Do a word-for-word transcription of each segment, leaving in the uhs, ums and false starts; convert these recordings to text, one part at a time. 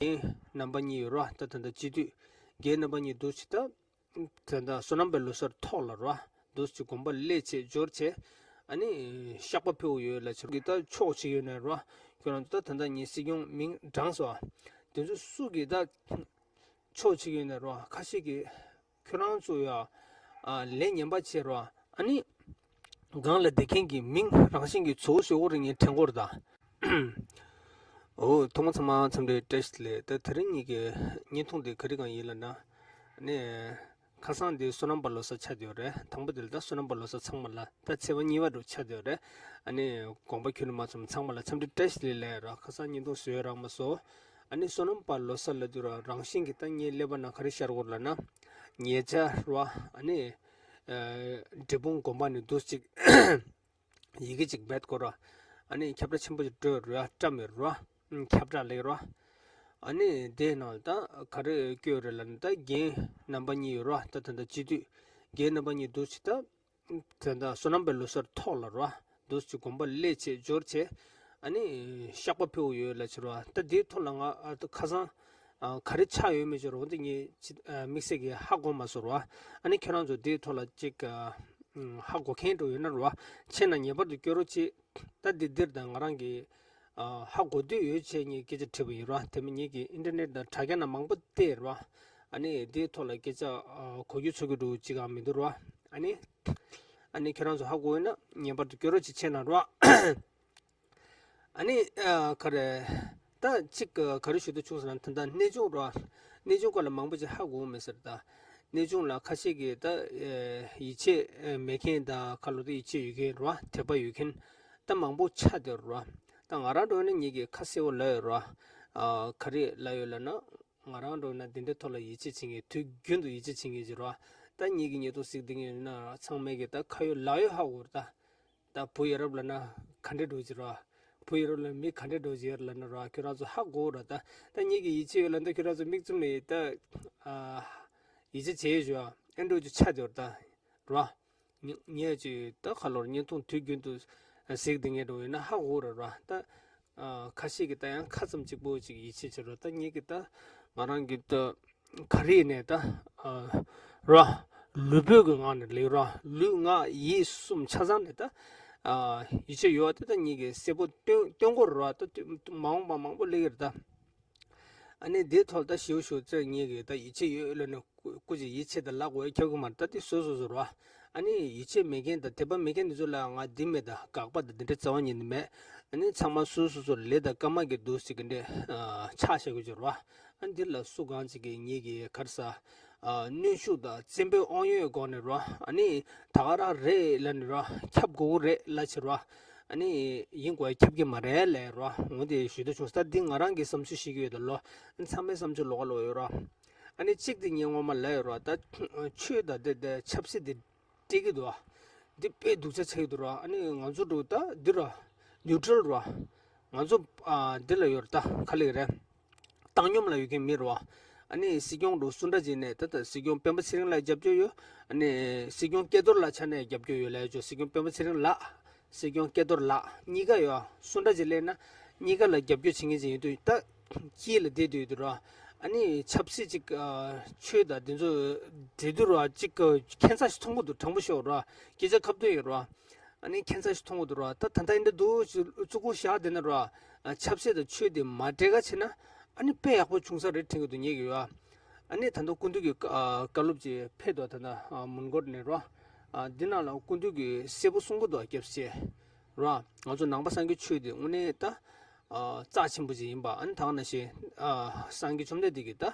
རྒན་རྣམ་པ་གཉིས་ཡོད་ར། ད་ད་ལྟ་སྤྱི་འཐུས་རྒན་རྣམ་པ་གཉིས་འདུག་ཅིག་ད། ད་ལྟ་བསོད་ནམས་པའི་ལོ་གསར་ཐོག་ལ་ར་འདུག་ཅིག་དགོན་པ་སླེབས་བྱས་འབྱོར་བྱས། ཨ་ནི་བཤགས་པ་ཕེབས་ཡོད་ལབ་བྱས་ཀྱི་ད་ཕྱོགས་གཅིག་ཡོད་ནས་ར། ཁྱོད་རང་ཚོ་ད་ད་ལྟ་ངའི་སྲིད་སྐྱོང་མིང་བགྲངས་སོང་། དེ་ཚོ་སུ་གིས་ད་ཕྱོགས་གཅིག་ཡོད་ནས་ར། ཁ་ཤས་ཀྱིས་ཁྱོད་རང་ཚོ་ཡ་ཨ་ལས་ངན་པ་བྱས་ར། ཨ་ནི་སྒང་ལ་བསྡད་མཁན་གྱི་མིང་རང་བཞིན་གྱིས་གཙོ་བོ་ཞུ་དགོས་རེད། ངས་དྲན་གོ་རེད་ད། འོ་ཐོག་མ་ཚང་མ་འཚམས་འདྲི་བཀྲ་ཤིས་བདེ་ལེགས། ད་དེ་རིང་ངེད་ཀྱི་བརྙན་ཐུང་འདི་ག་རེ་གང་ཡིན་ལབ་ན། ཨ་ནི་ཁ་སང་འདི་བསོད་ནམས་པ་ལོ་གསར་ཆགས་བསྡད་ཡོད་རེད། དང་པོ་དེ་ལ་ད་བསོད་ནམས་པ་ལོ་གསར་ཚང་མ་ལ། ད་ཚེས་པ་གཉིས་པ་འདྲ་ཆགས་བསྡད་ཡོད་རེད། ཨ་ནི་དགོངས་པ་ཁྱོན་ནས་མ་ཚོམས། ཚང་མ་ལ་འཚམས་འདྲི་བཀྲ་ཤིས་བདེ་ལེགས་ར། ཁ་སང་བརྙན་ཐུང་བཟོས་རག་མ་སོང་། ཨ་ནི་བསོད་ནམས་པ་ལོ་གསར་ལབ་དུས་ར་རང་བཞིན་གྱིས་ད་ངའི་ཀླད་པ་ནང་ག་རེ་ཤར་གོ་ལབ་ན། ཉེ་ཆར་ར། ཨ་ནི་ཨ་འབྲས་སྤུངས་དགོན་པ་ནས་འདུག་ཅིག་ཡི་གེ་ཅིག་བེད་ཀོ་ར། ཨ་ནི་ཁྱབ་བསྒྲགས་ཆེན་པོ་ཅིག་སྤྲོད་ར། བཀྲམ་ཡོད་ར། ཨ་ཁྱབ་བསྒྲགས་ལེགས་ར། ཨ་ནི་དེའི་ནང་ད་ག་རེ་བཀོད་རེད་ལབ་ན། ད་རྒན་རྣམ་པ་གཉིས་ཡོད་ར། ད་ད་ལྟ་སྤྱི་འཐུས་རྒན་རྣམ་པ་གཉིས་འདུག་ཅིག་ད། ད་ལྟ་བསོད་ནམས་པའི་ལོ་གསར་ཐོག་ལ་ར་འདུག་ཅིག་དགོན་པ་སླེབས་བྱས་འབྱོར་བྱས། ཨ་ནི་བཤགས་པ་ཕེབས་ཡོད་ལབ་བྱས་ར། ད་དེའི་ཐོག་ལ་ང་ཨ་ད་ཁ་སང་ཨ་ག་རེ་ཆགས་ཡོད་མེད་ཅིག་ར། འོ་འདི་ངས་ཅི་ཨ་དམིགས་བསལ་གྱི་ཧ་གོ་མ་སོང་ར། ཨ་ནི་ཁྱེད་རང་ཚོ་དེའི་ཐོག་ལ་ཅིག་ཨ་ཧ་གོ་མཁན་འདྲ་ཡོད་ན་ར། ཕྱིན་ན་ངེས་པར་དུ་སྐྱོར་རོགས་གྱིས། ད་འདི་འདིར་ད་ང་རང་གིས་ཨ་ཧ་གོ་འདོད་ཡོད་བྱས་ངས་སྐད་ཆ་དྲིས་པ་ཡིན་ར། དེ་མིན་ངེད་ཀྱིས་ཨིན་ཊར་ནེཊ་དང་དྲ་རྒྱ་ནང་མང་པོ་བལྟས་ར། ཨ་ནི་དེའི་ཐོག་ལ་སྐད་ཆ་ཨ་གོ་རྒྱུ་ཚོར་རྒྱུ་འདྲ་ཅིག་ཨ་མི་འདུག་ར། ཨ་ནི་ཨ་ནི་ཁྱེད་རང་ཚོ་ཧ་གོ་ཡོད་ན་ངེས་པར་དུ་སྐྱོར་རོགས་གྱིས། ཕྱིན་ན་ར། ཨ་ནི་ཨ་ག་རེ། ད་གཅིག་ག་རེ་ཞུ་འདོད་བྱུང་ཟེར་ན། ད་ལྟ་གནས་ཆུང་ར། གནས་ཆུང་སྐོར་ལ་མང་པོ་ཅིག་ཧ་གོ་མེད་ཟེར་ད། གནས་ཆུང་ལ་ཁ་ཤས་ཀྱིས་ད་ཨེ་ཡིད་ཆེས་ཨེ་མེད་མཁན་དང་ཁ་ལོ་ད་ཡིད་ཆེས་ཡོད་མཁན་ར། དད་པ་ཡོད་མཁན་ད་མང་པོ་ཆགས་བསྡད་ར། ད་ང་རང་འདྲ་བོ་ན་ངེད་ཀྱིས་ཁ་གསལ་པོ་ལབ་ཡོད་ར། ཨ་ག་རེ་ལབ་ཡོད་ལབ་ན། ང་རང་འདྲ་བོ་ན་འདི་འདྲའི་ཐོག་ལ་ཡིད་ཆེས་བྱེད་མཁན། དུས་རྒྱུན་དུ་ཡིད་ཆེས་བྱེད་མཁན་ཅིག་ར། ད་ངེད་ཀྱི་བརྙན་ཐུང་གཟིགས་བསྡད་མཁན་ཡོད་ན་ཚང་མས་ཀྱིས་ད་ཁ་ཡོད་ལག་ཡོད་ཧ་གོ་ར་ད། ད་བུ་ཡ་རབས་ལབ་ན་ག་འདྲས་འདྲ་བོ་ཅིག་ར། བུ་ཡ་རབས་ལབ་ན་མི་ག་འདྲས་འདྲ་བོ་ཅིག་ཡོད་ལབ་ན་ར། ཁྱོད་རང་ཚོ་ཧ་གོ་ར་ད། ད་ངེད་ཀྱི་ཡིད་ཆེས་ཡོད་ལབ་ན་ད་ཁྱོད་རང་ཚོ་མིག་བཙུམ་ནས་ད་ཨ་ཡིད་ཆེས་བྱེད་ཡོད་ཞུ། ཨ་འདྲ་བོ་ཅིག་ཆགས་བསྡད་ཡོད་ར་ད། ར། ངས་ངས་ཅིག་ད་ཁ་ལོར་བརྙན་ཐུང་དུས་རྒྱུན་དུ་གཟིགས་བསྡད་མཁན་འདྲ་བོ་ཡོད་ན་ཧ་གོ་ར་ར་ད། ཨ་ཁ་ཤས་ཀྱིས་ད་ཡང་ཁ་ཙམ་གཅིག་པོ་ཅིག་ཡིད་ཆེས་བྱེད་ར། ད་ངེད་ཀྱིས་ད་ང་རང་གིས་ད་ག་རེ་ནས་ད་ཨ་ར་ལུས་པོའི་གི་ངང་ནས་ལེགས་ར། ལུས་ངག་ཡིད་གསུམ་ཆ་ཚང་ནས་ད་ཨ་ཡིད་ཆེས་ཡོད་པ་དེ་ད་ངེད་ཀྱིས་གསལ་པོ་སྟོན་སྟོན་གོ་ར། ད་མ་འོངས་པ་མང་པོ་སླེབས་ཀྱི་རེད་ད། ཨ་ནི་འདིའི་ཐོག་ད་ཞེ་པོ་ཞེ་པོ་ཅིག་ངེད་ཀྱིས་ད་ཡིད་ཆེས་ཡོད་ལབ་ནས་སྐུ་སྐུ་མཁྱེན་ཡིད་ཆེས་དང་ལབ་དགོས་ཁྱབ་ཀྱི་མ་རེད། ད་དེ་སོ་སོ་སོ་རེད་བ། ཨ་ནི་ཡིད་ཆེས་མེད་མཁན་དང་དད་པ་མེད་མཁན་དེ་ཚོ་ལ་ང་འདི་མེད་ད་དགག་པ་དང་འདི་འདྲ་རྩ་བ་ཉིད་ནས་མེད། ཨ་ནི་ཚང་མ་སོ་སོ་སོ་ལས་དང་སྐར་མ་གི་འདུག་ཟེར་གི་འདྲ་ཆགས་བཞག་གི་ཡོད་རེད་བ། ཨ་ནི་འདི་ལ་སུ་གང་ཅིག་གིས་ངེད་ཀྱི་ག་རེ་ཟ་གནོན་ཤུགས་དང་བཙན་པོའི་དབང་ཡོད་སྒོ་ནས་རེད་བ། ཨ་ནི་ད་ག་རང་རེད་ལབ་ནས་རེད་བ། ཁྱབ་དགོས་ཀྱི་རེད་ལབ་བྱས་རེད་བ། ཨ་ནི་ཡིན་དགོས་ཁྱབ་ཀྱི་མ་རེད་ལབ་རོ། འོ་དེ་ཞུ་འདོད་བྱུང་། ད་འདི་ང་རང་གི་བསམ་ཚུལ་ཞིག་ཡོད་ད་ལོ། ཚང་མའི་བསམ་ཚུལ་ལོགས་ཀ་ལོགས་ཡོད་རོ། ཨ་ནི་གཅིག་དེ་ངས་སྔོན་མ་ལབ་ཡོད་རོ། ད་ཆོས་དང་དེ་དེ་ཆབ་སྲིད་དེ་འདྲེས་ཀྱི་འདུག་ཨ། འདི་དཔེ་སྡུག་ཅག་ཆགས་ཀྱི་འདུག་རོ། ཨ་ནི་ང་ཚོ་འགྲོ་ད་འདི་རོ། ནིའུ་ཊྲལ་རོ། ང་ཚོ་ཨ་འདི་ལ་ཡོད་རེད། ད་ག་ལེགས་རེད། བཏང་སྙོམས་ལ་ཡོད་མཁན་མི་རེད་བ། ཨ་ནི་སྲིད་སྐྱོང་རུ་སུ་འདྲ་བྱས་ནས་ད་ལྟ་སྲིད་སྐྱོང་སྤེན་པ་ཚེ་རིང་ལགས་རྒྱབ་སྐྱོར་ཡོད། ཨ་ནི་སྲིད་སྐྱོང་སྐལ་རྡོར་ལགས་ཆ་ནས་རྒྱབ་སྐྱོར་ཡོད་ལབ་ཡོད་ཅོ། སྲིད་སྐྱོང་སྤེན་པ་ཚེ་རིང་ལགས། སྲིད་སྐྱོང་སྐལ་རྡོར་ལགས་གཉིས་ཀ་ཡོད། སུ་འདྲ་བྱས་ལབ་ན་གཉིས་ཀ་ལ་རྒྱབ་སྐྱོར་བྱེད་མཁན་ཅིག་ཡིན་དུས་ད་དཀྱིལ་ལ་བསྡད་དུས་དུ་ར། ཨ་ནི་ཆབ་སྲིད་ཅིག་ཨ་ཆོས་དང་དེ་ཚོ་འབྲེལ་དུ་ར་ཅིག་ཁྱད་མཚར་ཞིག་མཐོང་གི་འདུག་དྲང་པོ་ཤོད་ར། སྐད་ཆ་ཁ་བརྡ་ཡོད་ར། ཨ་ནི་ཁྱད་མཚར་ཞིག་མཐོང་གི་འདུག་ར། ད་ད་ལྟ་འདི་འདུག་ཅིག་བཙུགས་སྐུ་བཞག་བསྡད་ན་ར། ཨ་ཆབ་སྲིད་དང་ཆོས་དེ་མ་འདྲེས་ཀ་བྱས་ན་ཨ་ནི་དཔེ་ཡག་པོ་བྱུང་ས་རེད་དྲན་གྱི་འདུག་ངེད་ཀྱི་ཡོད། ཨ་ནི་ད་ལྟ་སྐུ་མདུན་གྱི་ཨ་བཀའ་སློབ་ཅིག་ཕེབས་འདུག་ད་ལྟ་ཨ་མོན་གྷོ་ནས་ར། ཨ་འདི་ནང་ལ་སྐུ་མདུན་གྱིས་གསལ་པོ་གསུང་གི་འདུག་སྐྱབས་རྗེ་ར། ང་ཚོ་ནང་པ་སངས་རྒྱས་ཆོས་དེ་དངོས་གནས་ད་ཨ་རྩ་ཆེན་པོ་ཅིག་ཡིན་པ། ཨ་ནི་ད་ག་ནང་བཞིན་ཨ་སངས་རྒྱས་བཅོམ་ལྡན་འདས་ཀྱིས་ད་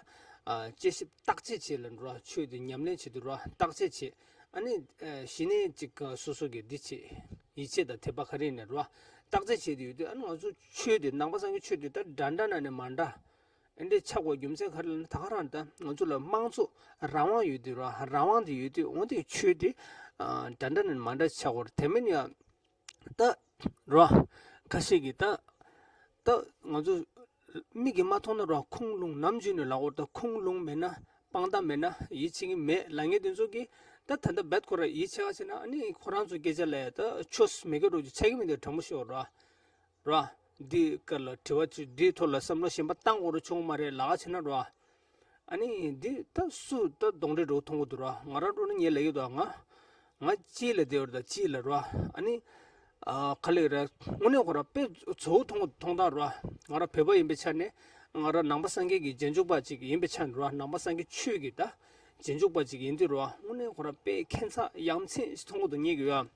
ཨ་དཔྱད་ཞིབ་བརྟག་དཔྱད་བྱས་ལ་འགྲོ་ར། ཆོས་དེ་ཉམས་ལེན་བྱེད་དུས་ར་བརྟག་དཔྱད་བྱེད། ཨ་ནི་ཨ་གཞི་ནས་ཅིག་སོ་སོ་གི་འདི་བྱེད། ཡིད་ཆེས་དང་དད་པ་ག་རེ་ཡིན་ནའི་ར་བརྟག་དཔྱད་བྱེད་དུ་ཡོད་དུས། ཨ་ནི་ང་ཚོ་ཆོས་དེ་ནང་པ་སངས་རྒྱས་ཆོས་དེ་ད་འདྲ་འདྲ་ན་ནས་མ་འདྲ། ཨ་འདྲས་ཆགས་དགོས་རྒྱུ་མཚན་ག་རེ་ལབ་ན། ད་ག་རང་ད་ང་ཚོ་ལ་དམངས་གཙོ་རང་དབང་ཡོད་དུས་ར། རང་དབང་དེ་ཡོད་དུས་འོན་ཏེ་ཆོས་དེ་ཨ་འདྲ་འདྲ་ན་ནས་མ་འདྲ་ཆགས་དགོས་རེད། དེ་མིན་ཡང་ད་ར་ཁ་ཤས་ཀྱིས་ད་ད་ང་ཚོ་མིག་གིས་མ་མཐོང་ན་ར་ཁུངས་ལུང་ནམ་རྒྱུན་ནས་ལབ་དགོས་རེད། ད་ཁུངས་ལུང་མེད་ན་དཔང་རྟགས་མེད་ན་ཡིད་ཆེས་ཀྱི་མེད་ལབ་མཁན་དེ་ཚོ་གིས་ད་ད་ལྟ་རྦད་ཁོ་ར་ཡིད་ཆེས་ཀ་བྱས་ན། ཨ་ནི་ཁོ་རང་ཚོ་སྐད་ཆ་ལ་ད་ཆོས་མེད་ཀྱི་འགྲོ་རྒྱུ་ཆགས་ཀྱི་མི་འདུག་དྲང་པོ་ཤོད་ར། ར། འདི་སྐོར་ལ་དྲི་བ་ཅིག་འདིའི་ཐོག་ལ་བསམ་བློ་གཞན་པ་བཏང་དགོས་རུ་བྱུང་མ་རེད་ལགས་བྱས་ན་རོ། ཨ་ནི་འདི་ད་སུ་ད་གདོན་འདྲེ་འདྲ་བོ་མཐོང་གི་འདུག་ར། ང་རང་འདྲ་བོ་ན་ངས་ལབ་ཀྱི་འདུག་ང་ང་སྤྱི་ལ་བསྡད་ཡོད་རེད། ད་སྤྱི་ལ་རོ། ཨ་ནི་ཨ་ག་ལེ་རེད། དངོས་གནས་ཁོ་ར་དཔེ་གཙོ་བོ་མཐོང་མཐོང་སྟངས་རོ། ང་རང་བོད་པ་ཡིན་པའི་ཆ་ནས། ང་རང་ནང་པ་སངས་རྒྱས་ཀྱི་རྗེས་འཇུག་པ་ཅིག་ཡིན་པའི་ཆ་ནས་རོ། ནང་པ་སངས་རྒྱས་ཆོས་ཀྱི་ད་རྗེས་འཇུག་པ་ཅིག་ཡིན་དུས་རོ། དངོས་གནས་ཁོ་ར་དཔེ་ཁྱད་མཚར་ཡ་མཚན་ཞིག་མཐོང་གི་འདུག་ངེས་ཀྱི་ཡོད།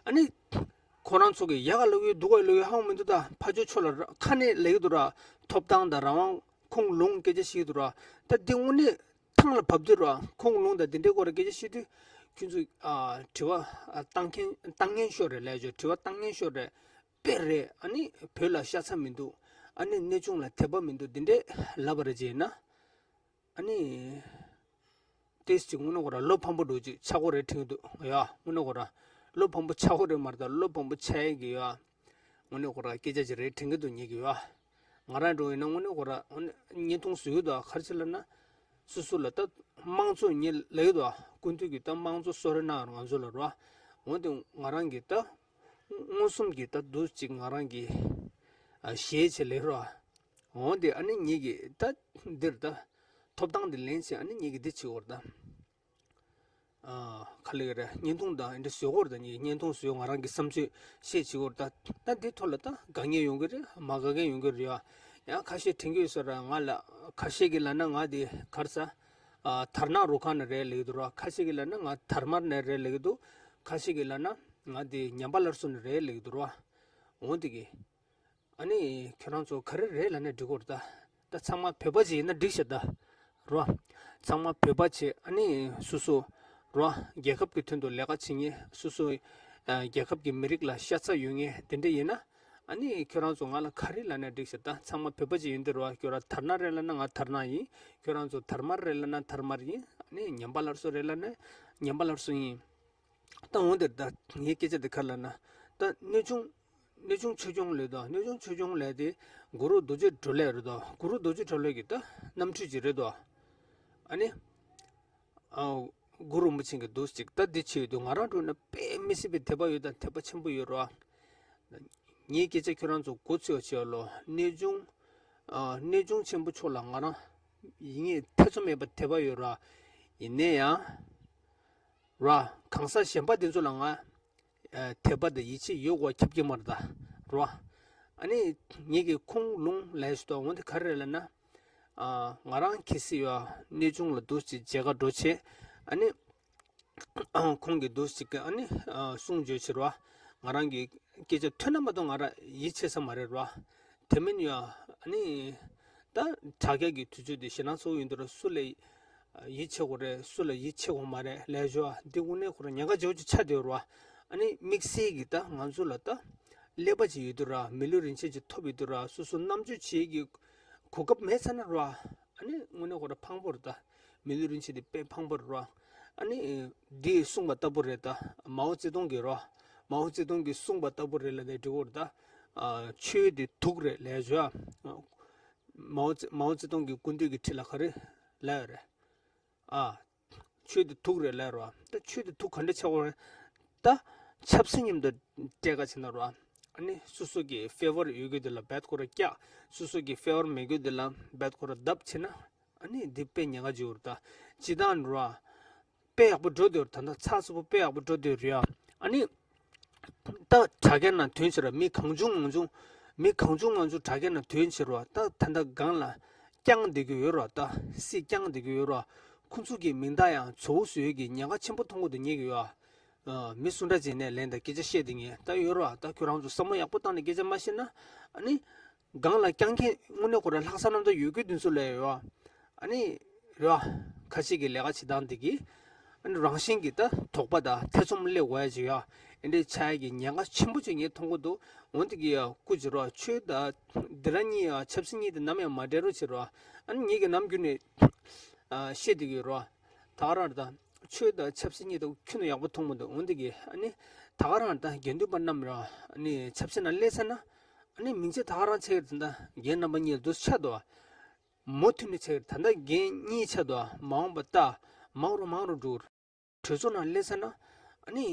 ཨ་ནི་ཁོ་རང་ཚོ་གི་ཡག་ག་ལབ་ཡོད་སྡུག་ག་ལབ་ཡོད་ཧ་གོ་མི་འདུག་ད་ཕར་ཕྱོགས་ཕྱོགས་ལ་ར་ཁ་ནས་ལབ་ཀྱི་འདུག་ར། ཐོབ་ཐང་དང་རང་དབང་ཁུངས་ལུང་སྐད་ཆ་བཤད་ཀྱི་འདུག་ར། ད་འདི་དངོས་གནས་ཐང་ལ་བབས་དུས་ར། ཁུངས་ལུང་དང་འདི་འདྲའི་སྐོར་ལ་སྐད་ཆ་བཤད་དུས། ཁྱོད་ཚོ་ཨ་དྲི་བ་ཨ་བཏང་མཁན་བཏང་མཁན་ཤོར་རེད་ལབ་ཡོད། དྲི་བ་བཏང་མཁན་ཤོར་རེད། དཔེ་རེད། ཨ་ནི་བོད་ལ་ཤ་ཚ་མི་འདུག་ཨ་ནི་གནས་ཆུང་ལ་དད་པ་མི་འདུག་འདི་འདྲའི་ལབ་པ་རེད་ཅེ་ན། ཨ་ནི། ཏེས་ཅིག་དངོས་གནས་ཁོ་ར་བློ་ཕམ་པོ་འདྲ་ཅིག་ཆགས་ཀྱི་རེད་དྲན་གྱི་འདུག་ཡ། དངོས་གནས་ཁོ་ར་བློ་ཕམ་པོ་ཆགས་ཀྱི་རེད་མ་རེད། ད་བློ་ཕམ་པོ་ཆགས་ཡས་ཀྱི་ཡ། དངོས་གནས་ཁོ་ར་སྐད་ཆ་ཅིག་རེད་དྲན་གྱི་འདུག་ངེད་ཀྱི་ཡ། ང་རང་འདྲ་བོ་ཡིན་ན་དངོས་གནས་ཁོ་ར་དངོས་གནས་བརྙན་ཐུང་བཟོ་གི་འདུག་ག་རེ་བྱས་ལབ་ན། སོ་སོ་ལ་ད་དམངས་གཙོ་ངས་ལབ་ཀྱི་འདུག་སྐུ་མདུན་གྱིས་ད་དམངས་གཙོ་གསོལ་རས་གནང་ང་ཚོ་ལ་རོ། འོན་ཏེ་ང་རང་གིས་ད་མངོན་སུམ་གྱིས་ད་འདུག་ཅིག་ང་རང་གིས་ཨ་ཞེད་བྱས་ལབ་རོ། འོན་ཏེ་ཨ་ནི་ངེད་ཀྱིས་ད་འདིར་ད་ཐོབ་ཐང་འདི་ལེན་བྱས། ཨ་ནི་ངེད་ཀྱིས་འདི་བྱེད་དགོས་རེད་ད། ཨ་ག་ལེ་རེད། བརྙན་ཐུང་དང་འདི་བཟོ་དགོས་རེད་ད། ངེད་ཀྱིས་བརྙན་ཐུང་བཟོས། ང་རང་གི་བསམ་ཚུལ་བཤད་བྱེད་དགོས་རེད་ད། ད་འདི་ཐོག་ལ་ད་དགའ་མཁན་ཡོང་གི་རེད། མ་དགའ་མཁན་ཡོང་གི་རེད་ཡ། ཡང་ཁ་ཤས་དྲན་གྱི་ཡོད་ས་རེད། ང་ལ་ཁ་ཤས་ཀྱིས་ལབ་ན་ང་འདི་ག་རེ་ཟ། ཨ་དར་ནག་རུ་ཁག་ནས་རེད་ལབ་ཀྱི་འདུག་ར། ཁ་ཤས་ཀྱིས་ལབ་ན་ང་དར་དམར་ནས་རེད་ལབ་ཀྱི་འདུག་ཁ་ཤས་ཀྱིས་ལབ་ན་ང་འདི་ཉམས་པ་སླར་གསོ་ནས་རེད་ལབ་ཀྱི་འདུག་ར། འོ་འདི་གི། ཨ་ནི་ཁྱོད་རང་ཚོ་ག་རེ་རེད་ལབ་ན་འགྲིག་གི་རེད་ད། ད་ཚང་མ་བོད་པ་ཅིག་ཡིན་ན་འགྲིག་ཤག་ད། རོ། ཚང་མ་བོད་པ་བྱས། ཨ་ནི་སོ་སོ་རོ། རྒྱལ་ཁབ་ཀྱི་དོན་དུ་ལས་ཀ་བྱེད་མཁན། སོ་སོ་ཨ་རྒྱལ་ཁབ་ཀྱི་མི་རིགས་ལ་ཤ་ཚ་ཡོད་མཁན་དེ་འདྲ་ཡིན་ན། ཨ་ནི་ཁྱོད་རང་ཚོ་ང་ལ་ག་རེ་ལབ་ན་འགྲིག་ཤག་ད། ཚང་མ་བོད་པ་ཅིག་ཡིན་དུས་རོ། ཁྱོད་རང་དར་ནག་རེད་ལབ་ན་ང་དར་ནག་ཡིན། ཁྱོད་རང་ཚོ་དར་དམར་རེད་ལབ་ན་དར་དམར་ཡིན། ཨ་ནི་ཉམས་པ་སླར་གསོ་རེད་ལབ་ན་ཉམས་པ་སླར་གསོ་ཡིན། ད་འོན་ཏེ་ད་ངའི་སྐད་ཆ་དེ་ག་རེ་ལབ་ན། ད་གནས་ཆུང་། གནས་ཆུང་ཆོས་སྐྱོང་ལབ་དོ། གནས་ཆུང་ཆོས་སྐྱོང་ལབ་དེ་གུ་རུ་རྡོ་རྗེ་གྲོ་ལོད་རེད་དོ། གུ་རུ་རྡོ་རྗེ་གྲོ་ལོད་ཀྱི་ད་རྣམ་འཕྲུལ་ཅིག་རེད་དོ། ཨ་ནི། ཨ་གུ་རུ་རིན་པོ་ཆེ་གི་འདུག་ཅིག་ད་འདི་བྱེད་ཡོད་དུས་ང་རང་འགྲོ་ན་དཔེ་མི་སྲིད་པའི་དད་པ་ཡོད་དང་དད་པ་ཆེན་པོ་ཡོད་རོ། ངའི་སྐད་ཆ་ཁྱོད་རང་ཚོ་གོ་ཚོད་བྱེད་ལོ། གནས་ཆུང་། ཨ་གནས་ཆུང་ཆེན་པོ་མཆོག་ལ་ང་རང་ཡིན་ངེས་ཐེ་ཚོམ་མེད་པ་དད་པ་ཡོད་རོ། ཡིན་ནའི་ཡང་། ར། གང་ཟག་གཞན་པ་དེ་ཚོ་ལ་ང་ཨ་དད་པ་དང་ཡིད་ཆེས་ཡོད་དགོས་ཁྱབ་ཀྱི་མ་རེད་ད། ར། ཨ་ནི་ངེད་ཀྱི་ཁུངས་ལུང་ལས་སུ་དོ་འོན་ཏེ་ག་རེ་རེད་ལབ་ན། ཨ་ང་རང་གལ་སྲིད་ཡོད་གནས་ཆུང་ལ་འདུག་ཅིག་མཇལ་ཁ་འགྲོ་བྱས། ཨ་ནི་ཁོང་གིས་འདུག་ཅིག་གི་ཨ་ནི་ཨ་གསུང་བརྗོད་བྱེད་རོགས། ང་རང་གི་སྐད་ཆ་ཐོས་ན་མ་གཏོགས་ང་རང་ཡིད་ཆེས་ས་མ་རེད་རོགས། དེ་མིན་ཡང་ཨ་ནི། ད་དྲ་རྒྱ་གི་དུས་ཚོད་དེ་ཞེད་སྣང་ཚ་པོ་ཡིན་དུས་ར། སུ་ལ་ཡིད་ཆེས་དགོས་རེད། སུ་ལ་ཡིད་ཆེས་དགོས་མ་རེད་ལབ་ཞོར་འདི་དངོས་གནས་ཁོ་རང་ཉེན་ཁ་ཆེ་བོ་ཅིག་ཆགས་བསྡད་ཡོད་རེད་བ། ཨ་ནི་དམིགས་བསལ་གྱི་ད་ང་ཚོ་ལ་ད་ཀླད་པ་ཅིག་ཡོད་དུས་ར། མི་ལུས་རིན་ཆེན་ཅིག་ཐོབ་ཡོད་དུས་ར། སོ་སོ་རྣམ་དཔྱོད་བྱེད་ཀྱི་གོ་སྐབས་མེད་ཚར་ན་ར། ཨ་ནི་དངོས་གནས་ཁོ་རང་ཕངས་པོ་རེད་ད། མི་ལུས་རིན་ཆེན་དེ་དཔེ་ཕངས་པོ་རེད་ར། ཨ་ནི་འདི་གསུངས་པ་ལྟ་བུ་རེད་ད། མའོ་ཙེ་ཏུང་གིས་ར། མའོ་ཙེ་ཏུང་གིས་གསུངས་པ་ལྟ་བུ་རེད་ལབ་ནས་འགྲིག་གི་རེད་ད། ཨ་ཆོས་དེ་དུག་རེད་ལབ་ཞོར། མའོ་ཙེ་མའོ་ཙེ་ཏུང་གི་སྐུ་མདུན་གྱི་ཁྲི་ལ་ག་རེ་ལབ་ཡོད་རེད། ཨ། ཆོས་དེ་དུག་རེད་ལབ་རོ། ད་ཆོས་དེ་དུག་ག་འདྲ་ཆགས་པ་རེད། ད་ཆབ་སྲིད་མཉམ་དུ་སྤྲད་ཀ་བྱེད་ན་རོ། ཨ་ནི་སོ་སོ་གི་ཕེ་ཝར་ཡོད་རྒྱུ་དེ་ལ་རྦད་ཁོ་ར་བཀྱག་སོ་སོ་གི་ཕེ་ཝར་མེད་རྒྱུ་དེ་ལ་རྦད་ཁོ་ར་བརྡབ་བྱེད་ན། ཨ་ནི་འདི་དཔེ་ཉེན་ཁ་ཅིག་ཡོད་རེད་ད། སྤྱིར་བཏང་རོ། དཔེ་ཡག་པོ་འགྲོ་འདུག་ད་ལྟ་ཚགས་ཚུད་པོ་དཔེ་ཡག་པོ་འགྲོ་འདུག་རེད་ཡ། ཨ་ནི། ད་དྲ་རྒྱ་ནང་ཐོན་ཕྱིར་མི་གང་བྱུང་མང་བྱུང་། མི་གང་བྱུང་མང་བྱུང་དྲ་རྒྱ་ནང་ཐོན་ཕྱིར་རོ། ད་ད་ལྟ་སྒང་ལ་བསྐྱངས་བསྡད་ཀྱི་ཡོད་རོ། ད་སྲིད་བསྐྱངས་བསྡད་ཀྱི་ཡོད་རོ། ཁོ་ཚོ་གི་མིང་རྟགས་ཡང་བཙོག་བཟོས་ཀྱི་ཉེན་ཁ་ཆེན་པོ་མཐོང་གི་འདུག་ཉེན་གྱི་ཡོད། ཨ་མི་སུ་འདྲ་བྱས་ནས་ལན་དང་སྐད་ཆ་བཤད་བསྡད་ངེས་ད་ཡོད་རོ། ད་ཁྱོད་རང་ཚོ་བསམ་བློ་ཡག་པོ་བཏང་ནས་སྐད་ཆ་མ་བཤད་ན། ཨ་ནི། སྒང་ལ་བསྐྱངས་མཁན་དངོས་གནས་ཁོ་རང་ལྷག་བསམ་རྣམ་དག་ཡོད་རྒྱུ་དེ་ཚོ་ལ་ཡོད། ཨ་ནི། རེད་བ། ཁ་ཤས་ཀྱི་ལས་ཀ་བྱེད་སྟངས་དེ་གིས། ཨ་ནི་རང་བཞིན་གྱིས་ད་དོགས་པ་དང་ཐེ་ཚོམ་སླེབས་དགོས་ཡ་ཅིག་ཡོད། ཨེ་འདྲའི་ཆགས་ཡ་གི་ཉེན་ཁ་ཆེན་པོ་ཅིག་ངས་མཐོང་གི་འདུག་འོན་ཏེ་གི་ཡ་སྐུ་མཁྱེན་རོགས། ཆོས་དང་འདི་རང་གཉིས་ཡ་ཆབ་སྲིད་གཉིས་དེ་ནམ་ཡང་མ་འབྲེལ་རོགས་བྱེད་རོགས། ཨ་ནི་ངེད་ཀྱི་ནམ་རྒྱུན་ནས་ཨ་བཤད་བསྡད་ཀྱི་ཡོད་རོགས། ད་ག་རང་རེད་ད། ཆོས་དང་ཆབ་སྲིད་གཉིས་དེ་ཁྱོན་ནས་ཡག་པོ་མཐོང་མི་འདུག་འོན་ཏེ་གི་ཨ་ནི་ད་ག་རང་ད་དགེ་འདུན་པ་རྣམས་རོགས། ཨ་ནི་ཆབ་སྲིད་ནང་སླེབས་ཚར་ན། ཨ་ནི་མིང་ཚིག་ད་ག་རང་ཆགས་ཀྱི་རེད་ད། རྒན་རྣམ་པ་གཉིས་ལ་འདུག་ཆགས་འདུག་མུ་མཐུད་ནས་བྱས་ད་ལྟ་རྒན་གཉིས་ཆགས་འདུག་མ་འོངས་པ་ལྟ། མང་རུ་མང་རུ་འགྲོ། གྲོས་ཚོགས་ནང་སླེབས་ཚར་ན། ཨ་ནི།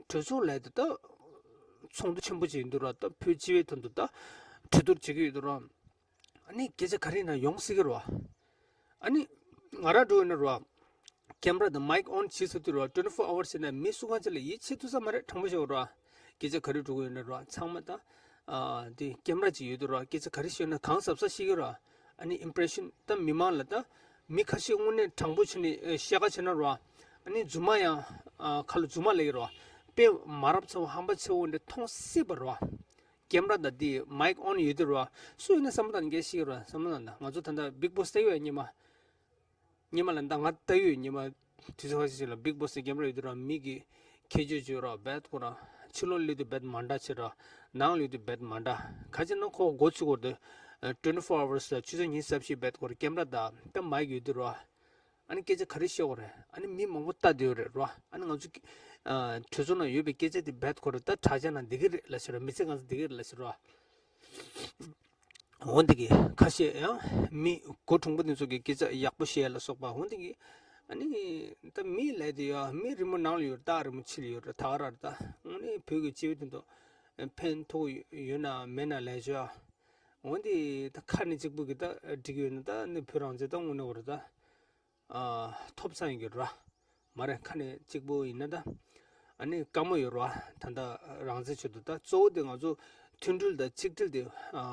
གྲོས་ཚོགས་ལས་དེ་ད། ཚོགས་འདུ་ཆེན་པོ་ཅིག་ཡིན་དུས་ར། ད་བོད་སྤྱི་བའི་དོན་དུ་ད་གྲོས་བསྡུར་བྱེད་ཀྱི་ཡོད་དུས་ར། ཨ་ནི་སྐད་ཆ་ག་རེ་ཡིན་ན་ཡོང་སྲིད་ཀྱི་ར། ཨ་ནི་ང་རང་འགྲོ་ཡོད་ན་ར། ཀེམ་ར་དང་མའིག་ཨོན་བྱེད་ཚར་དུས་ར། ཊུ་ཝེན་ཊི་ཕོར་ཨ་ཝར་སི་ཡིན་ན་མི་སུ་གང་ཅིག་ལ་ཡིད་ཆེས་ཐུབ་ས་མ་རེད། དྲང་པོ་བཤད་དགོས་ར། སྐད་ཆ་ག་རེ་འགྲོ་གི་ཡོད་ན་ར། ཚང་མ་ད་ཨ་དེ་ཀེམ་ར་ཅིག་ཡོད་དུས་ར། སྐད་ཆ་ག་རེ་བཤད་ན་གང་གཟབ་གཟབ་བཤད་ཀྱི་ར། ཨ་ནི་ཨིམ་པི་རེ་ཤན་ད་མི་མང་ལ་ད་མི་ཁ་ཤས་དངོས་གནས་དྲང་པོ་བྱས་ནས་ཨེ་བཤད་ཁ་བྱས་ན་ར། ཨ་ནི་རྫུན་མ་ཡང་ཨ་ཁ་ལ་རྫུན་མ་ལབ་ཀྱི་ར། དཔེ་མ་རབས་ཚ་བོ་ཧམ་པ་ཆེ་བོ་འདྲ་མཐོང་སྲིད་པ་ར། ཀེམ་ར་དང་དེ་མའིག་ཨོན་ཡོད་དུས་ར། སུ་ཡིན་ན་བསམ་བློ་བཏང་ནས་སྐད་བཤད་ཀྱི་ར། བསམ་བློ་བཏང་ད། ང་ཚོ་ད་ལྟ་བིག་བོ་སི་ལྟ་ཡོད་ཉི་མ། ཉི་མ་ལ་ད་ང་ལྟ་ཡོད་ཉི་མ། དུས་ཚོད་ཁ་ཤས་ཤིག་ལ་བིག་བོ་སི་ཀེམ་ར་ཡོད་དུས་ར། མི་གི་ཁྱད་ཆོས་བརྗོད་ར། རྦད་ཁོ་རང་ཕྱི་ལོགས་སླེབས་དུས་རྦད་མ་འདྲ་བྱེད་ར། ནང་སླེབས་དུས་རྦད་མ་འདྲ། ག་ཅི་ན་ཁོ་འགོ་ཚུགས་སྐོར་དུ་ཊུ་ཝེན་ཊི་ཕོར་ཨ་ཝར་སི་ལ་ཆུ་ཚོད་ཉི་ཤུ་རྩ་བཞི་རྦད་ཁོ་རང་ཀེམ་ར་དང་ད་མའིག་ཡོད་དུས་ར། ཨ་ནི་སྐད་ཆ་ག་རེ་བཤད་དགོས་རེད། ཨ་ནི་མི་མང་པོ་ལྟ་བསྡད་ཡོད་རེད་ར། ཨ་ནི་ང་ཚོ་ཨ་གྲོས་ཚོགས་ནང་ཡོད་པའི་སྐད་ཆ་དེ་རྦད་ཁོ་རང་ད་དྲ་རྒྱ་ནང་བསྡད་ཀྱི་རེད་ལབ་བྱས་ར། མི་ཚེ་གང་ས་བསྡད་ཀྱི་རེད་ལབ་བྱས་ར། འོན་ཏེ་གི་ཁ་ཤས་ཡང་མི་གོ་གྲུང་པོ་དེ་ཚོ་གི་སྐད་ཆ་ཡག་པོ་བཤད་ལ་སོགས་པ། འོན་ཏེ་གི་ཨ་ནི་ད་མི་ལབ་དེ་ཡ། མི་རི་མོ་ནང་ལ་ཡོད་རེད། སྟག་རི་མོ་ཕྱི་ལ་ཡོད་རེད། ད་ག་རང་རེད། ད་དངོས་གནས་བོད་ཀྱི་སྤྱི་བའི་དོན་དུ་ཕན་ཐོགས་ཡོད་ན་མེད་ན་ལབ་བྱས། འོན་ཏེ་ད་ཁ་ནས་གཅིག་པུ་གི་ད་འགྲིག་ཡོད་ན་ད་ནི་བོད་རང་བཙན་ད་དངོས་གནས་འོ་རེད་ད། ཨ་ཐོབ་ཚར་ཡོད་ར། མ་རེད། ཁ་ནས་གཅིག་པུ་ཡིན་ན་ད་ཨ་ནི་དཀའ་མོ་ཡོད་ར། ད་ལྟ་རང་བཙན་ཆེད་དུ་ད་གཙོ་བོ་དེ་ང་ཚོ་མཐུན་སྒྲིལ་དང་གཅིག་སྒྲིལ་དེ་ཨ་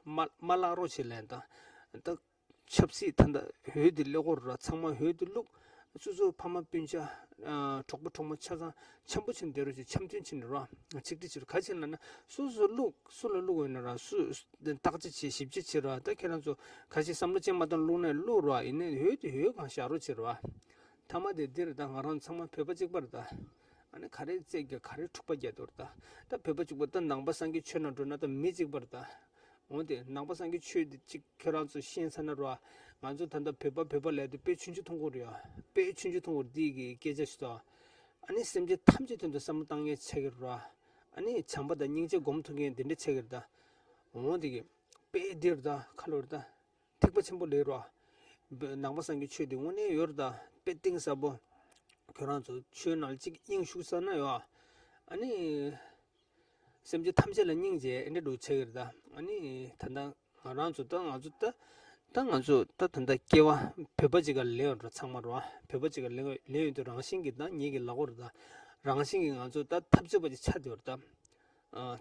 མ་མ་བརླག་རོགས་བྱེད་ལན་ད། ད་ཆབ་སྲིད་ད་ལྟ་འོས་དེ་སླེབས་ཀྱི་རེད་ར། ཚང་མ་འོས་དེ་བླུགས། སོ་སོ་ཕ་མ་སྤུན་ཆ་ཨ་གྲོགས་པོ་གྲོགས་མོ་ཆ་ཚང་འཆམ་པོ་བྱས་ནས་བསྡད་རོགས་བྱེད། འཆམ་མཐུན་བྱས་ནས་ར། གཅིག་སྒྲིལ་བྱེད་རོགས། ག་ཅི་ལབ་ན་སོ་སོ་བླུགས། སུ་ལ་བླུགས་ཡོད་ན་ར། སུ་བརྟག་དཔྱད་བྱེད། ཞིབ་དཔྱད་བྱེད་ར། ད་ཁྱེད་རང་ཚོ་ཁ་ཤས་བསམ་བློ་ཅན་མ་བཏང་བླུགས་ན་བླུགས་ར། ཡིན་ནའི་འོས་དེ་འོས་གང་བཞག་རོགས་བྱེད་ར། མཐའ་མ་དེ་འདིར་ད་ང་རང་ཚང་མ་བོད་པ་གཅིག་པ་རེད་ད། ཨ་ནི་ག་རེ་རྩེད་རྒྱག་ག་རེ་འཁྲུག་པ་རྒྱག་འདུག་རེད་ད། ད་བོད་པ་གཅིག་པ་ད་ནང་པ་སངས་རྒྱས་ཆོས་ནང་འགྲོ་ན་ད་མི་གཅིག་པ་རེད་ད། འོན་ཏེ་ནང་པ་སངས་རྒྱས་ཆོས་འདི་གཅིག་ཁྱོད་རང་ཚོ་ཤེས་ཚར་ན་ར། ང་ཚོ་ད་ལྟ་བོད་པ་བོད་པ་ལབ་དུས་དཔེ་ཆུང་ཆུང་མཐོང་གི་རེད་ཡ། དཔེ་ཆུང་ཆུང་མཐོང་གི་རེད། འདི་གི་སྐད་ཆ་ཞིག་ད། ཨ་ནི་སེམས་ཅན་ཐམས་ཅད་དོན་དུ་བསམ་བློ་བཏང་མཁན་ཆགས་ཀྱི་རེད་ར། ཨ་ནི་བྱམས་པ་དང་སྙིང་རྗེ་སྒོམ་ཐུབ་མཁན་དེ་འདྲ་ཆགས་ཀྱི་རེད་ད། འོ་དེ་གི་དཔེ་འདིར་ད་ཁ་ལོར་ད་ཐིགས་པ་ཆེན་པོ་ལེགས་ར། ནང་པ་སངས་རྒྱས་ཆོས་འདི་དངོས་གནས་ཡོད་རེད་ད། དཔེ་གཏིང་ཟབ་པོ། ཁྱོད་རང་ཚོ་ཆོས་ནང་ལ་གཅིག་དབྱིངས་ཞུགས་ས་ན་ཡོད། ཨ་ནི། སེམས་ཅན་ཐམས་ཅད་ལ་སྙིང་རྗེ་འདྲ་འདུག་ཆགས་ཀྱི་རེད་ད། ཨ་ནི་ད་ལྟ་ང་རང་ཚོ་ད་ང་ཚོ་ད་ད་ང་ཚོ་ད་ད་ལྟ་སྐྱེ་བ་བོད་པ་ཅིག་ག་ལེན་ཡོད་འགྲོ་ཚང་མ་རོ། བོད་པ་ཅིག་ག་ལེན་ལེན་ཡོད་དུས་རང་བཞིན་གྱིས་ད་ངེད་ཀྱི་ལག་པ་རེད་ད། རང་བཞིན་གྱིས་ང་ཚོ་ད་འཐབ་རྩོད་པ་ཅིག་ཆགས་བསྡད་ཡོད་རེད་ད།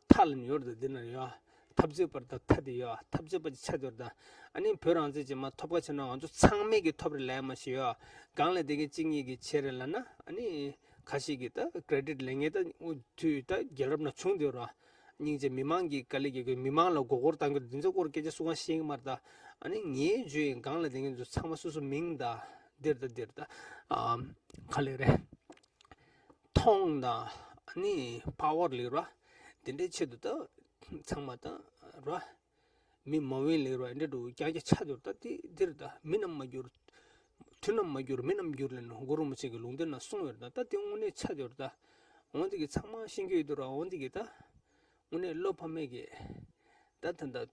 མཐའ་ལ་ཡོད་རེད་ད། འདི་ན་ཡོད་འཐབ་རྩོད་པ་རེད་ད། མཐའ་དེ་ཡོད་འཐབ་རྩོད་པ་ཅིག་ཆགས་བསྡད་ཡོད་རེད་ད། ཨ་ནི་བོད་རང་བཙན་ཅིག་མ་ཐོབ་ཁ་བྱས་ན་ང་ཚོ་ཚང་མས་ཀྱི་ཐོབ་རེད་ལབ་མ་ཤེས་ཡོད། སྒང་ལ་བསྡད་མཁན་གཅིག་གཉིས་ཀྱིས་བྱས་རེད་ལབ་ན་ཨ་ནི། ཁ་ཤས་ཀྱིས་ད་ཀེ་རེ་ཌིཊ་ལེན་མཁན་ད་དུས་ད་རྒྱལ་རབས་ནང་བྱུང་བསྡད་ར། སྙིང་རྗེ་མི་མང་གི་དཀའ་ལས་རྒྱག་གི་མི་མང་ལ་མགོ་སྐོར་བཏང་གི་འདི་ཚོ་སྐོར་སྐད་ཆ་སུ་གང་བཤད་གི་མ་རེད་ད། ཨ་ནི་ངའི་ཇུས་ཡིན་སྒང་ལ་དེ་ངེད་ཚོ་ཚང་མ་སོ་སོ་མིང་ད་འདིར་ད་འདིར་ད་ཨ་ག་ལེ་རེད། མཐོང་ད་ཨ་ནི་པ་ཝར་ལེགས་ར། དེ་འདྲའི་ཆེད་དུ་ད་ཚང་མ་ད་ར། མི་མང་བོའི་ལེགས་ར་འདྲ་འགྲོ་རྐྱང་རྐྱང་ཆགས་འདུག་ད་དེ་འདིར་ད་མི་རྣམས་མ་གྱུར། དུས་རྣམས་མ་གྱུར་མི་རྣམས་འགྱུར་ལ་ནི་གུ་རུ་མི་ཆེན་གྱི་ལུང་བསྟན་ན་གསུངས་ཡོད་ད། ད་དེ་དངོས་གནས་ཆགས་ཡོད་ད། འོན་ཏེ་གི་ཚང་མ་ཤེས་ཀྱི་ཡོད་དུ་ར། འོན་ཏེ་གི་ད་དངོས་གནས་བློ་ཕམ་མེད་ཀྱི་ད་ད་ད་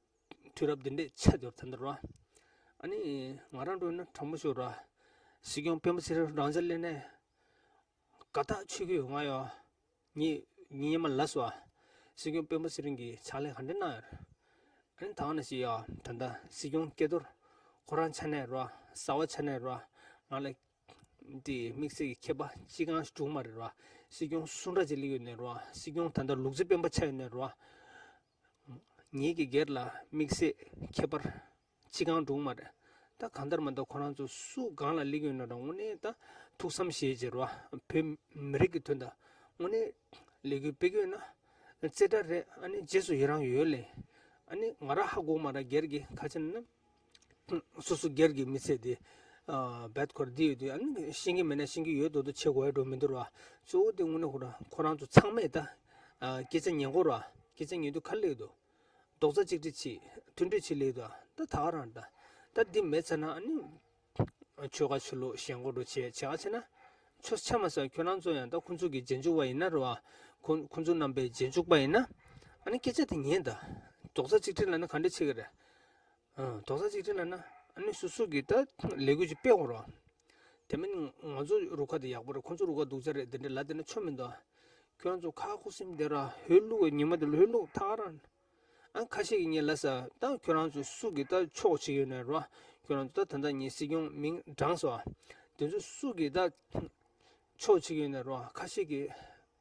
དུས་རབས་འདི་འདྲས་ཆགས་ཡོད་ད་འདི་ར། ཨ་ནི་ང་རང་འགྲོ་ན་དྲང་པོ་ཤོད་ར། སྲིད་སྐྱོང་སྤེན་པ་ཚེ་རིང་རང་འཇགས་ལས་ནས། དགའ་ཐག་ཆོད་ཀྱི་ཡོད་ང་ཡོད། ངས་ངས་ཉི་མ་ལབ་སོང་ཨ། སྲིད་སྐྱོང་སྤེན་པ་ཚེ་རིང་གིས་ཕྱག་ལས་ག་འདྲ་གནང་ཡོད། ཨ་ནི་ད་ག་ནང་བཞིན་ཡོད་ད་ལྟ་སྲིད་སྐྱོང་སྐལ་རྡོར་ཁོ་རང་ཆ་ནས་རོ། གསར་པ་ཆ་ནས་རོ། ང་ལ་དེ་དམིགས་བསལ་གྱི་ཁྱད་པར་ཅི་གང་ཞིག་འགྲོ་གི་མ་རེད་རོ། སྲིད་སྐྱོང་གསུང་སྒྲ་ཅིག་སླེབས་ཡོད་ནས་རོ། སྲིད་སྐྱོང་ད་ལྟ་ལུག་རྫི་སྤེན་པ་ཆགས་ཡོད་ནས་རོ། ངེད་ཀྱི་སྒེར་ལ་དམིགས་བསལ་ཁྱད་པར་ཅི་གང་འགྲོ་གི་མ་རེད། ད་གང་ལྟར་མ་ད་ཁོ་རང་ཚོ་སུ་སྒང་ལ་སླེབས་ཡོད་ན་རང་དངོས་གནས་ད་ཐུགས་བསམ་བཞེས་བྱས་རོ། བོད་མི་རིགས་ཀྱི་དོན་དུ་དངོས་གནས་ལས་འགུལ་སྤེལ་གྱི་ཡོད་ན་རྩེ་གྲ་རེད། ཨ་ནི་རྗེས་སུ་ཡི་རང་ཡོད་ལེ། ཨ་ནི་ང་རང་ཧ་གོ་མ་ར་སྒེར་གྱི་ཁ་ཆེ་ན་སོ་སོ་སྒེར་གྱི་མི་ཚེ་དེ་བད་ཁོར་འདི་ཡོད་དུས་ཨ་ནི་ཤེས་ཀྱི་མེད་ན་ཤེས་ཀྱི་ཡོད་དོ་དོ་བྱེད་དགོས་ཡ་འགྲོ་མི་འདུག་ར། གཙོ་བོ་དེ་དངོས་གནས་ཁོ་རང་ཁོ་རང་ཚོ་ཚང་མས་ད་སྐད་ཆ་ཉན་དགོས་ར། སྐད་ཆ་ཉན་དུས་ག་རེ་ལབ་ཀྱི་འདུག་རྡོག་རྩ་གཅིག་སྒྲིལ་བྱེད། མཐུན་སྒྲིལ་བྱེད་ལེགས་དོ། ད་ད་ག་རང་ད། ད་འདི་མེད་ཚར་ན་ཨ་ནི། ཆོལ་ཁ་ཆོས་ལུགས་ཞེན་ཁོག་འགྲོ་བྱེད་བྱེད་ག་བྱེད་ན། ཆོས་ཆ་མ་ཟ་ཁྱོད་རང་ཚོ་ཡང་ད་ཁོང་ཚོ་གི་རྗེས་འཇུག་པ་ཡིན་ན་རེད་བ། ཁོ་ཁོང་ཚོ་རྣམ་པའི་རྗེས་འཇུག་པ་ཡིན་ན། ཨ་ནི་སྐད་ཆ་དེ་ཉན་ད། རྡོག་རྩ་གཅིག་སྒྲིལ་ལབ་ན་ག་འདྲ་བྱེད་ཀྱི་རེད། ཨ་རྡོག་རྩ་གཅིག་སྒྲིལ་ལབ་ན་ཨ་ནི་སོ་སོ་གི་ད་ལས་འགུལ་ཅིག་སྤེལ་དགོས་རེད་བ། དེ་མིན་ང་ཚོ་རུ་ཁག་དེ་ཡག་པོ་རེད། ཁོང་ཚོ་རུ་ཁག་སྡུག་ཅག་རེད། དེ་འདྲ་ལབ་བསྡད་ན་ཆོ་མི་འདུག་ཁྱོད་རང་ཚོ་ཁ་ཁུ་སིམ་དེ་ར་ཧོལ་ལུག་ཉི་མ་དེ་ལ་ཧོལ་ལུག་ཐག་རང་། ཨ་ཁ་ཤས་ཀྱིས་ངས་ལབ་ས། ད་ཁྱོད་རང་ཚོ་སུ་གིས་ད་ཕྱོགས་བྱེད་ཀྱི་ཡོད་ན་རོ། ཁྱོད་རང་ཚོ་ད་ད་ལྟ་ངས་སྲིད་སྐྱོང་མིང་བགྲངས་སོ། དེ་ཚོ་སུ་གིས་ད་ཕྱོགས་བྱེད་ཀྱི་ཡོད་ན་རོ། ཁ་ཤས་ཀྱིས་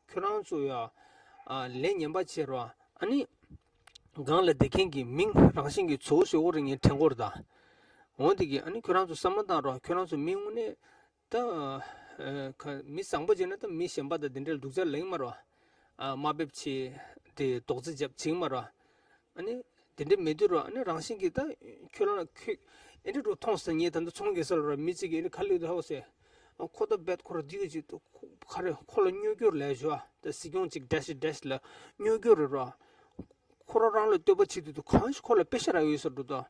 ཁྱོད་རང་ཚོ་ཡ་ཨ་ལས་ངན་པ་བྱེད་རོ། ཨ་ནི་སྒང་ལ་བསྡད་མཁན་གྱི་མིང་རང་བཞིན་གྱིས་ཚོ་ཞོ་བོ་རེ་ངས་དྲན་གྱི་ཡོད་རེད་ད། འོ་དེ་གིས་ཨ་ནི་ཁྱོད་རང་ཚོ་བསམ་བློ་བཏང་རོགས། ཁྱོད་རང་ཚོ་མི་དངོས་གནས་ད་ཨ་ཁ་མི་བཟང་པོ་བྱས་ན་ད་མི་གཞན་པ་དང་དེ་འདྲའི་སྡུག་ཅག་ལེན་མ་རོགས། ཨ་དམའ་འབེབས་བྱེད་དེ་རྡོག་རྫིས་རྒྱབ་བྱེད་མ་རོགས། ཨ་ནི་དེ་འདྲའི་མེད་དུས་རོགས། ཨ་ནི་རང་བཞིན་གྱིས་ད་ཁྱོད་རང་ལ་ཁྱོད་ཨེ་འདྲ་རུ་མཐོང་ས། ངས་ད་ལྟ་ཚོང་རྒྱག་ས་ལ་རོགས། མི་གཅིག་གིས་ཨེ་འདྲ་ཁ་ལུད་དུ་ཧ་གོ་སེ། ཨ་ཁོ་ད་རྦད་ཁོ་ར་འདི་གི་ཅིག་ཁ་རེ་ཁོ་ལ་སྨྱོ་རྒྱུར་ལས་ཞུ་བ། ད་སྲིད་སྐྱོང་ཅིག་བཀྲ་ཤིས་བཀྲ་ཤིས་ལ་སྨྱོ་རྒྱུར་རེད་རོགས། ཁོ་རང་རང་ལ་བསྟོད་པ་བྱེད་དུས་དུ་གང་ཞིག་ཁོ་ལ་དཔེ་ཤ་རག་ཡོད་ས་འདུག་ད།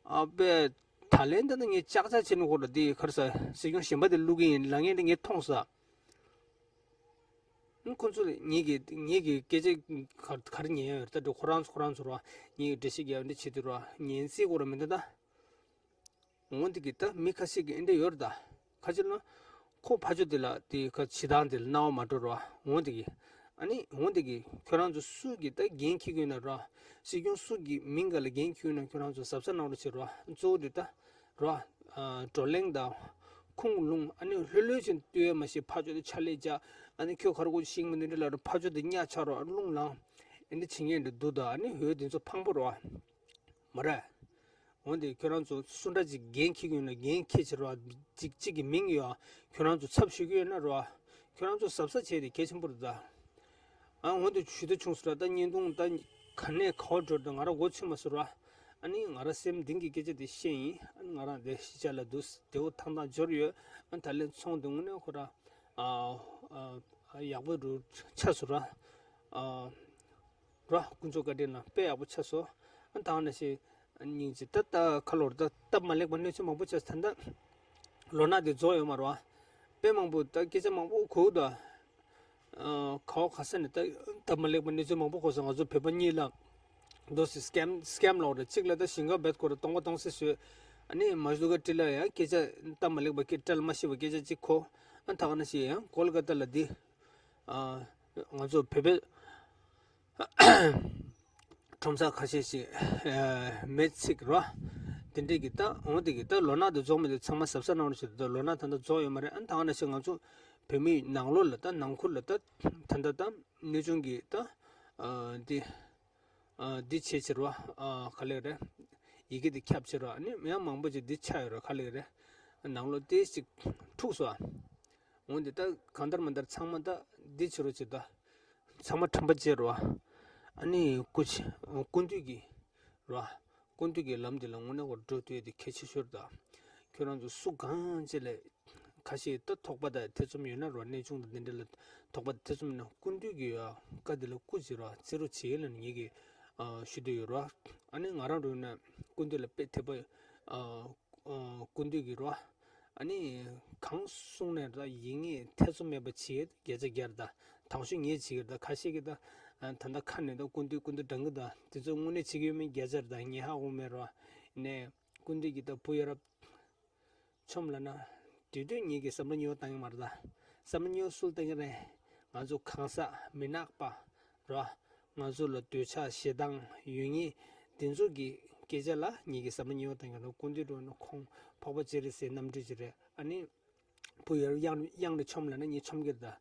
ཨ་དཔེ་ད་ལན་ད་ནི་ངས་ལྕག་ལྕག་བྱས་ནས་ཁོ་ལ་འདི་གར་ས་སྲིད་སྐྱོང་གཞན་པ་དེ་བླུག་གི་ཡིན་ལབ་མཁན་དེ་ངས་མཐོང་ས། ཁོ་ཚོ་ལ་ངེད་ཀྱི་ངེད་ཀྱི་སྐད་ཆ་ག་ག་རེ་ཉན་ཡོད་རེད། ད་འགྲོ་ཁོ་རང་ཚོ་ཁོ་རང་ཚོ་ར་ངེད་ཀྱི་འགྲེལ་བཤད་རྒྱག་འདི་བྱེད་དུས་ར་ཉན་སྲིད་ཁོ་ར་མི་འདུག་ད། འོ་འདི་གི་ད་མི་ཁ་ཤས་ཀྱི་ཨེ་འདྲ་ཡོད་རེད་ད། ཁ་ཅིག་ལ་ཁོ་ཕ་ཆོས་དེ་ལ་དེ་ཁ་བྱེད་སྟངས་དེ་ལ་རྣ་བ་མ་འགྲོ་རོགས། འོ་འདི་གི་ཨ་ནི་འོ་འདི་གི་ཁྱོད་རང་ཚོ་སུ་གི་ད་འགན་འཁྱེར་གྱི་ཡོད་ན་རོགས། སྲིད་སྐྱོང་སུ་གི་མིང་ག་ལ་འགན་འཁྱེར་ཡོད་ན་ཁྱོད་རང་ཚོ་གཟབ་གཟབ་གནང་རོགས་བྱེད་རོགས། གཙོ་བོ་དེ་ད་རོགས། བགྲོ་གླེང་དང་ཁུངས་ལུང་ཨ་ནི་ལྷོད་ལྷོད་ཅིག་ལྟོས་ཡ་མ་ཤེས། ཕ་ཆོས་དེ་ཕྱག་ལས་བྱ། ཨ་ནི་ཁྱོད་ག་རེ་གོ་ཤིང་མི་འདི་འདྲ་ལ་རོགས། ཕ་ཆོས་དེ་གཉའ་ཆག་རོགས། རླུང་ལངས། ཨེ་འདི་བྱེད་མཁན་འདི་འདུག་ད། ཨ་ནི་འོ་དེ་ཚོ་ཕངས་པོ་རོགས། མ་རེད། འོན་ཏེ་ཁྱོད་རང་ཚོ་སུ་འདྲ་ཅིག་འགན་འཁྱེར་གྱི་ཡོད་ན་འགན་འཁྱེར་བྱེད་རོགས། ཅིག་ཅིག་གི་མིང་ཡོད། ཁྱོད་རང་ཚོ་ཚབ་ཞུ་གི་ཡོད་ན་རོགས། ཁྱོད་རང་ཚོ་གཟབ་གཟབ་བྱས་ཏེ་གལ་ཆེན་པོ་རེད་ད། ཨ་འོན་ཏེ་ཞུ་ད་ཆུང་སོ་ར། ད་བརྙན་ཐུང་ད་ག་ནས་ག་བ་འགྲོ་ད་ང་རང་མགོ་ཚོད་མ་སོ་ར། ཨ་ནི་ང་རང་སེམས་གཏིང་གི་སྐད་ཆ་དེ་བཤད་ཡིན། ཨ་ནི་ང་རང་དེ་གཞིས་ཆགས་ལ་འདུག་བདེ་བོ་ཐང་ཐང་འབྱོར་ཡོད། ཨ་ནི་ད་ལན་ཚོང་དེ་དངོས་གནས་ཁོ་ར་ཨ་ཨ་ཡག་པོ་རུ་ཆགས་སོ་ར། ཨ། ར་དཀོན་མཆོག་བཀའ་དྲིན་ལ་དཔེ་ཡག་པོ་ཆགས་སོང་། ཨ་ད་ནང་བཞིན་སྙིང་རྗེ། ད་ད་ཁ་ལོར་ད་སྟབས་མ་ལེགས་པ་གནས་ཚུལ་མང་པོ་ཆགས་སོང་། ད་ད་ལོ་ན་དེ་རྫོགས་ཡོད་མ་རེད་བ། དཔེ་མང་པོ་ད་སྐད་ཆ་མང་པོ་གོ་ད། ཨ་ག་བ་ག་ས་ནས་ད་སྟབས་མ་ལེགས་པ་གནས་ཚུལ་མང་པོ་གོ་སོང་། ང་ཚོ་བོད་པ་གཉིས་ལ་འདུག་སེ་སི་ཀེམ་སི་ཀེམ་ལོག་རེད། གཅིག་ལ་ད་ཞིང་ཁ་བེད་ཁོ་ར་སྟོང་པ་སྟོང་སེ་བཟོས། ཨ་ནི་མ་ཞུ་ག་ཏི་ལ་ཡང་སྐད་ཆ་སྟབས་མ་ལེགས་པ་སྐད་བཀྲལ་མ་ཤེས་པ་སྐད་ཆ་གཅིག་གོ། ཨ་ད་ག་ནང་བཞིན་ཡང་གོ་ལ་ག་ད་ལ་འདི། ཨ་ང་ཚོ་བོད་པའི་ཁྲོམ་ས་ཁ་ཤས་ཤིག་ཨ་མེད་ཚིག་རོ། དེ་འདྲས་ཀྱི་ད་འོང་དེ་གི་ད་ལོ་ན་དེ་རྫོགས་མི་དེ་ཚང་མ་གཟབ་གཟབ་གནང་རོགས་ཞེས། ད་ལོ་ན་ད་ལྟ་རྫོགས་ཡོད་མ་རེད། ཨ་ད་ག་ནང་བཞིན་ང་ཚོ་བོད་མིའི་ནང་ལོགས་ལ་ད་ནང་ཁུལ་ལ་ད་ད་ལྟ་ད་གནས་ཆུང་གི་ད་ཨ་འདི་ཨ་འདི་བྱེད་ཕྱིར་བ་ཨ་ག་ལེ་རེད། ཡི་གེ་འདི་ཁྱབ་ཕྱིར་བ་ཨ་ནི་ཡང་མང་པོ་ཅིག་འདི་ཆགས་ཡོད་རེད། ག་ལེ་རེད། ནང་ལོགས་ཏོག་ཙམ་འཁྲུགས་སོང་། འོན་ཏེ་ད་གང་ལྟར་མ་ལྟར་ཚང་མ་ད་འདི་བྱེད་རོགས་བྱེད་ད། ཚང་མ་དྲན་པ་བརྗེད་རོགས། ཨ་ནི་སྐུ་མཁྱེན་སྐུ་མདུན་གྱི་རོ། སྐུ་མདུན་གྱི་ལམ་འདི་ལ་དངོས་གནས་ཁོ་འགྲོ་ཐུབ་ཡས་དེ་གལ་ཆེ་ཤོས་རེད་ད། ཁྱོད་རང་ཚོ་སུ་གང་ཅི་ལས་ཁ་ཤས་ད་དོགས་པ་དང་ཐེ་ཚོམ་ཡོད་ན་རོ། གནས་ཆུང་དང་འདི་འདྲ་ལ་དོགས་པ་དང་ཐེ་ཚོམ་ཡོད་ན་སྐུ་མདུན་གྱི་ཡ་བཀའ་འདི་ལ་སྐུ་མཁྱེན་རོ། བརྩི་རོགས་བྱེད་ལ་ངེད་ཀྱིས་ཨ་ཞུ་འདོད་ཡོད་རོ། ཨ་ནི་ང་རང་རུ་ན་སྐུ་མདུན་ལ་དཔེ་དད་པ་ཨ། ཨ་སྐུ་མདུན་གྱི་རོ། ཨ་ནི་གང་གསུངས་ནས་ད་ཡིན་ངེས་ཐེ་ཚོམ་མེད་པ་བྱེད་བརྒྱ་ཆ་བརྒྱ་རེད་ད། དང་ཤོས་ངས་བྱེད་ཀྱི་རེད་ད། ཁ་ཤས་ཀྱིས་ད་ད་ལྟ་ཁ་ནས་ད་སྐུ་མདུན་སྐུ་མདུན་བགྲང་གི་ད། དེ་ཚོ་དངོས་གནས་བྱེད་ཀྱི་ཡོད་མེད་བརྒྱ་ཆ་རེད་ད། ངས་ཧ་གོ་མེད་རོ། ནས་སྐུ་མདུན་གྱིས་ད་བུ་ཡ་རབས་ཆོམ་ལ་ན་དུས་དུས་ངེད་ཀྱིས་བསམ་བློ་ཉོ་བཏང་གི་མ་རེད་ད། བསམ་བློ་ཉོ་སུལ་བཏང་གི་རེད། ང་ཚོ་གང་ཟག་མི་ནག་པ་རོ། ང་ཚོ་ལ་འདོད་ཆགས་ཞེ་སྡང་ཡོད་ངེས་དེ་ཚོ་གི་སྐད་ཆ་ལ་ངེད་ཀྱི་བསམ་བློ་ཉོ་བཏང་གི་རེད། སྐུ་མདུན་འགྲོ་ན་ཁོང་འཕགས་པ་སྤྱན་རས་གཟིགས་རྣམ་སྤྲུལ་ཅིག་རེད། ཨ་ནི་བུ་ཡར་གཡང་གཡང་ནས་ཆོམ་ལ་ན་ངས་ཆོམ་གི་རེད་ད།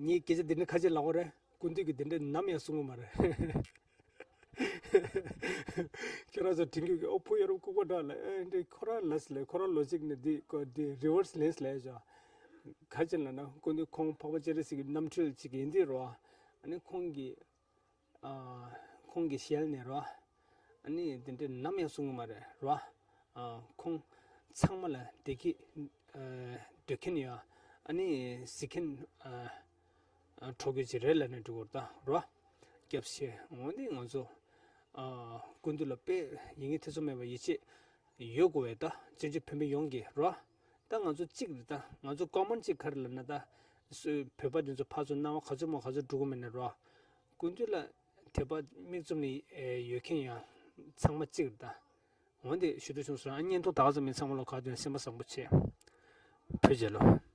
ངས་སྐད་ཆ་འདི་ནི་ཁ་ཆེ་ལབ་དགོས་རེད། སྐུ་མདུན་གྱིས་འདི་འདྲ་ནམ་ཡང་གསུང་གི་མ་རེད། ཁྱོད་རང་ཚོ་དྲན་གྱི་ཨོ་བུ་ཡ་རབས་ལྐུགས་པ་འདྲ་ལ་ཨེ་འདྲ་ཁོ་རང་ལ་སི་ལ་ཁོ་རང་ལོ་གཅིག་ནས་འདི་ཀོ་འདི་རི་ཝར་སི་ལེན་སི་ལས་བྱ། ག་ཅི་ལ་ན་སྐུ་མདུན་ཁོང་འཕགས་པ་སྤྱན་རས་གཟིགས་ཀྱི་རྣམ་འཕྲུལ་ཅིག་ཡིན་འདི་རོ། ཨ་ནི་ཁོང་གི་ཨ་ཁོང་གི་ཞལ་ནས་རོ། ཨ་ནི་འདི་འདྲ་ནམ་ཡང་གསུང་གི་མ་རེད་རོ། ཨ་ཁོང་ཚང་མ་ལ་བདེ་སྐྱིད་ཨ་འདོད་མཁན་ཡོད། ཨ་ནི་གཟིགས་མཁན་ཨ་ཨ་འཕྲོག་རྒྱུ་ཅིག་རེད་ལབ་ནས་འགྲོ་གི་རེད་ད་རོ། སྐྱབས་ཆེ། འོན་ཏེ་ང་ཚོ་ཨ་སྐུ་མདུན་ལ་དཔེ་ཡིན་གྱི་ཐེ་ཚོམ་མེད་པ་ཡིད་ཆེས་ཡོད་དགོས་པས་ད། བཙན་བྱོལ་བོད་མི་ཡོངས་ཀྱིས་རོ། ད་ང་ཚོ་གཅིག་རེད་ད། ང་ཚོ་ཀོ་མོན་གཅིག་ག་རེ་ལབ་ན་ད། སུ་བོད་པ་འདི་ཚོ་ཕར་ཚུར་སྣང་བ་ག་ཚོད་མོ་ག་ཚོད་འགྲོ་གི་མེད་ན་རོ། སྐུ་མདུན་ལ་དད་པ་མིག་བཙུམ་ནས་ཡོད་མཁན་ཡང་ཚང་མ་གཅིག་རེད་ད། འོན་ཏེ་ཞུ་འདོད་བྱུང་སོང་། ཨ་བརྙན་ཐུང་ད་ག་ཙམ་མིན། ཚང་མ་ལོ་ག་དུས་སེམས་པ་བཟང་པོ་བྱེད། བོད་རྒྱལ་ལོ།